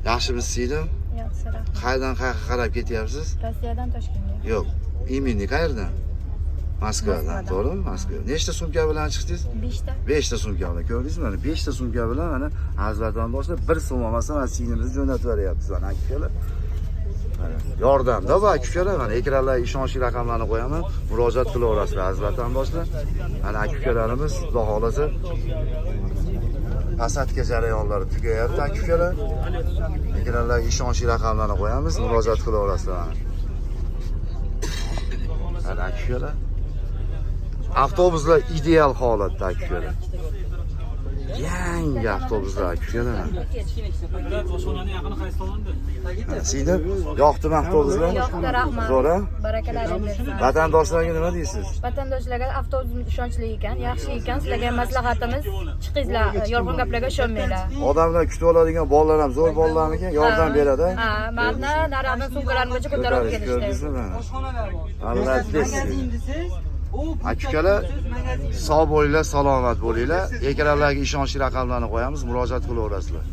Yaxshimisiz, singlim? Yaxshi, rahmat. Qayerdan qayerga qarab ketyapsiz? Rossiyadan Toshkentga. Yo'q, именно qayerdan? Moskvadan, Moskvadan. To'g'rimi? Moskva. Nechta sumka bilan chiqdingiz? 5 ta. 5 ta sumka bilan ko'rdingizmi? Mana 5 ta sumka bilan mana aziz vatandoshlar bir so'm olmasa mana singlimizni jo'natib yuboryapmiz mana aka ukalar. Mana yordamda bu aka ukalar, mana ekranlarga ishonchli raqamlarni qo'yaman. Murojaat qilaverasizlar, aziz vatandoshlar. Mana aka ukalarimiz, Xudo xohlasa, посадка jarayonlari tugayapti, aka ukalar. Ekranlarga ishonchli raqamlarni qo'yamiz, murojaat qilaverasizlar mana. Mana aka ukalar. Avtobuslar ideal holatda, aka ukalar. Yangi avtobuslar, aka ukalar. Mana, singlim, yoqdimi avtobuslar? Yoqdi, rahmat. Zo'r, a? Barakalaring bersin. Vatandoshlarga nima deysiz? Vatandoshlarga avtobusimiz ishonchli ekan, yaxshi ekan. Sizlarga maslahatimiz, chiqingizlar, yolg'on gaplarga ishonmanglar. Odamlar kutib oladigan bolalar ham zo'r bolalarmikan? Yordam beradi. Ha, mani naryoqdan sumkalarimgacha ko'tarib olib Ko'tarish kelishdi. ko'rdingizmi mana? Молодец. Aka ukalar, sog' bo'linglar, salomat bo'linglar. Ekranlarga ishonchli raqamlarni qo'yamiz, murojaat qilaverasizlar.